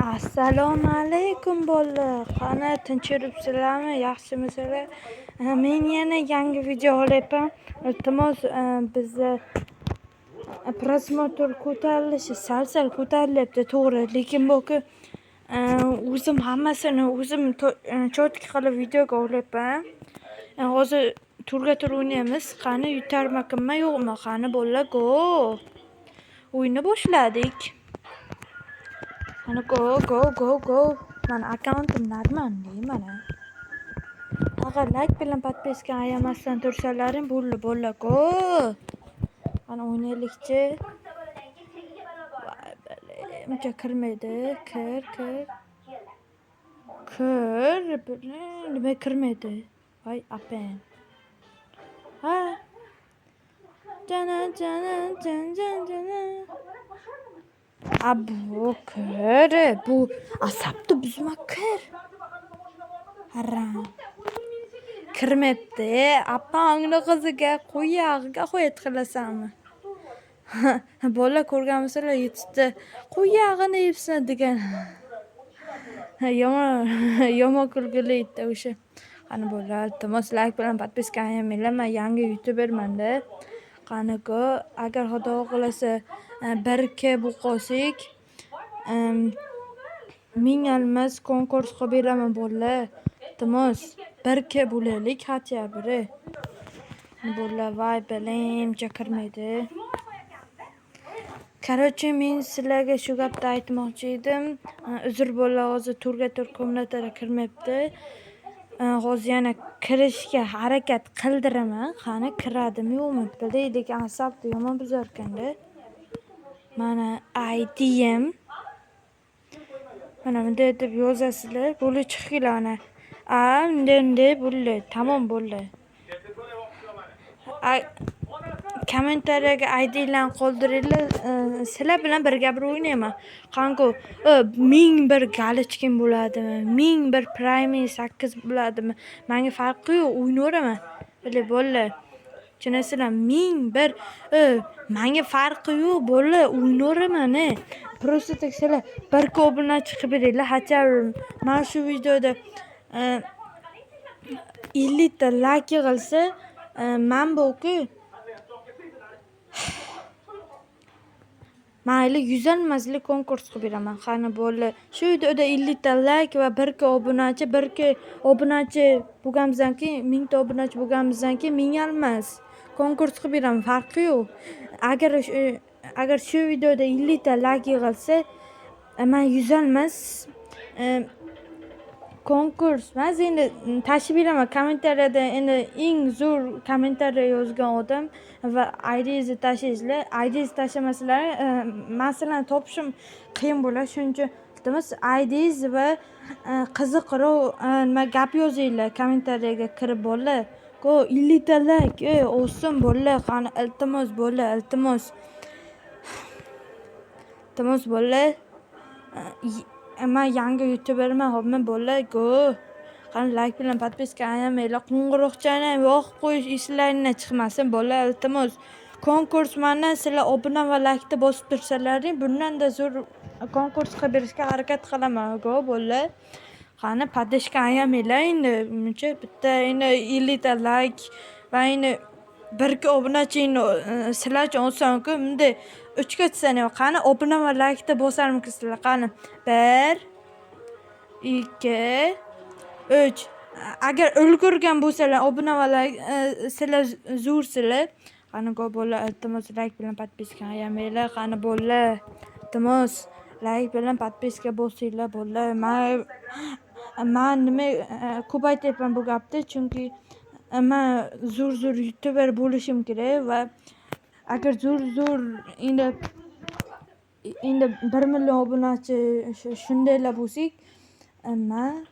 Assalomu alaykum bolalar. Qani tinch yuribsizlarmi? Yaxshimisizlar? Men yana yangi video olyapman. Iltimos, bizni просмотр ko'tarilishi sal-sal ko'tarilyapti, to'g'ri, lekin bu o'zim hammasini o'zim чётко qilib videoga olyapman. Hozir turga tur o'ynaymiz. Qani yutarmikinmi, yo'qmi? Qani bolalar, go! O'yinni boshladik. Qani go, go, go, go. Mana akkauntim нормальный mana. Agar like bilan подписка ayamasdan tursalaring bo'ldi bolalar, go! Qani o'ynaylikchi. Voy bale, uncha kirmaydi. Kir, kir. Kir, nima kirmaydi? Voy open. Ha. Jana jana jan jan jana. A bu kir, bu asabni buzma, kir. Harom. Kirmayapti. Opangni qiziga qo'yog'iga qo'yat qilasanmi? Bolalar ko'rganmisizlar YouTube'da qo'yog'ini yebsan degan. Yomon yomon kulgili edi o'sha. Qani bolalar, iltimos like bilan подписка ayamanglar. Men yangi youtuberman-da. Qani-ku, agar Xudo xohlasa 1K bo'lib qolsak, 1000 almas konkurs qilib beraman bolalar. Iltimos, 1K bo'laylik хотя бы. Bolalar, voy bilimcha kirmaydi. Короче, men sizlarga shu gapni aytmoqchi edim. Uzr bolalar, hozir turga tur комната da kirmayapti. Hozir yana kirishga harakat qildiraman. Qani kiradimi yo'qmi bilay, lekin asabni yomon buzarkan-da. Mana IDm. Mana bunday deb yozasizlar, bo'ldi chiqinglar mana. A bunday bunday bo'ldi, tamom bo'ldi. Kommentariyaga IDlarni qoldiringlar, sizlar bilan birga bir o'ynayman. Qanku 1001 галочка m bo'ladimi, 1001 prime 8 bo'ladimi? Menga farqi yo'q, o'ynayveraman. Bilib bo'ldi. Tushunasizlar, 1001 menga farqi yo'q, bo'ldi, o'ynayveraman. Просто так sizlar bir obunachi qilib beringlar, хотя бы mana shu videoda 50 ta layk yig'ilsa, man bu-ku mayli 100 almaslik konkurs qilib beraman. Qani bo'ldi. Shu videoda 50 ta layk va 1K obunachi, 1K obunachi bo'lganimizdan keyin, 1000 ta obunachi bo'lganimizdan keyin 1000 almas konkurs qilib beraman, farqi yo'q. Agar shu videoda 50 ta layk yig'ilsa, man 100 almas konkurs emas, endi tashib beraman kommentariyada. Endi eng zo'r kommentariya yozgan odam va IDingizni tashlaysizlar. IDingizni tashlamasanglar, man sizlarni topishim qiyin bo'ladi. Shuning uchun iltimos IDingiz va qiziqroq nima gap yozinglar kommentariyaga kirib bolalar. Go 50 ta layk, oson bolalar, qani iltimos bolalar, iltimos. Iltimos bolalar. Man yangi youtuberman, hopmi bolalar, go. Qani like bilan подписка ayamanglar, qo'ng'iroqchani ham yoqib qo'yish eslaringdan chiqmasin bolalar, iltimos. Konkurs mandan sizlar obuna va laykni bosib tursalaring, bundan-da zo'r konkurs qilib berishga harakat qilaman, go bolalar. Qani поддержка ayamanglar endi, buncha bitta endi 50 ta layk va endi 1K obunachi endi sizlar uchun oson-ku. Bunday 3 ga sanayman. Qani obuna va laykni bosarmikisizlar? Qani 1 2 3. Agar ulgurgan bo'lsalar obuna va layk, sizlar zo'rsizlar. Qani go bolalar, iltimos layk bilan подписка ayamanglar. Qani bolalar, iltimos layk bilan подписка bosinglar bolalar. Man nima ko'p aytyapman bu gapni, chunki man zo'r zo'r youtuber bo'lishim kerak va agar zo'r zo'r endi 1 million obunachi shundaylar bo'lsak, man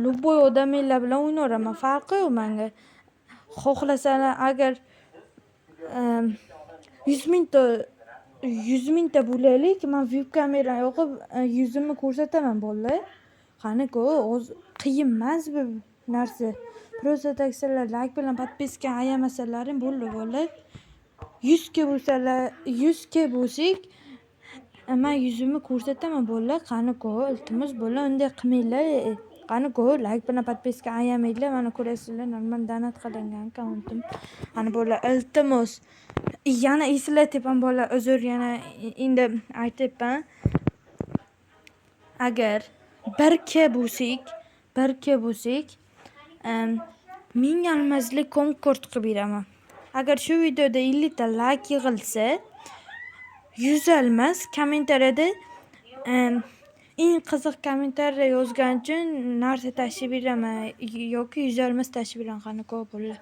любой odaminglar bilan o'ynayveraman, farqi yo'q menga. Xohlasalar agar 100 mingta 100 mingta bo'laylik, man veb kamerani yoqib yuzimni ko'rsataman bolalar. Qani-ku, qiyin emas bu narsa. Просто так sizlar layk bilan подписка ayamasalaring bo'ldi bolalar. 100 K bo'lsalar, 100 K bo'lsak, Man yuzimni ko'rsataman, bolalar, qani-ku, iltimos, bolalar, unday qilmanglar. Qani-ku, layk bilan подписка ayamanglar. Mana ko'rasizlar, normal donat qilingan akkauntim. Qani, bolalar, iltimos. Yana eslatyapman, bolalar, uzr, yana endi aytyapman. Agar 1K bo'lsak, 1K bo'lsak, 1000 almazli konkurs qilib beraman. Agar shu videoda 50 ta layk yig'ilsa, 100 almaz, kommentariyada eng qiziq kommentariya yozgan uchun narsa tashlab beraman yoki 100 almaz tashlab beraman. Qani, ko'p, bolalar.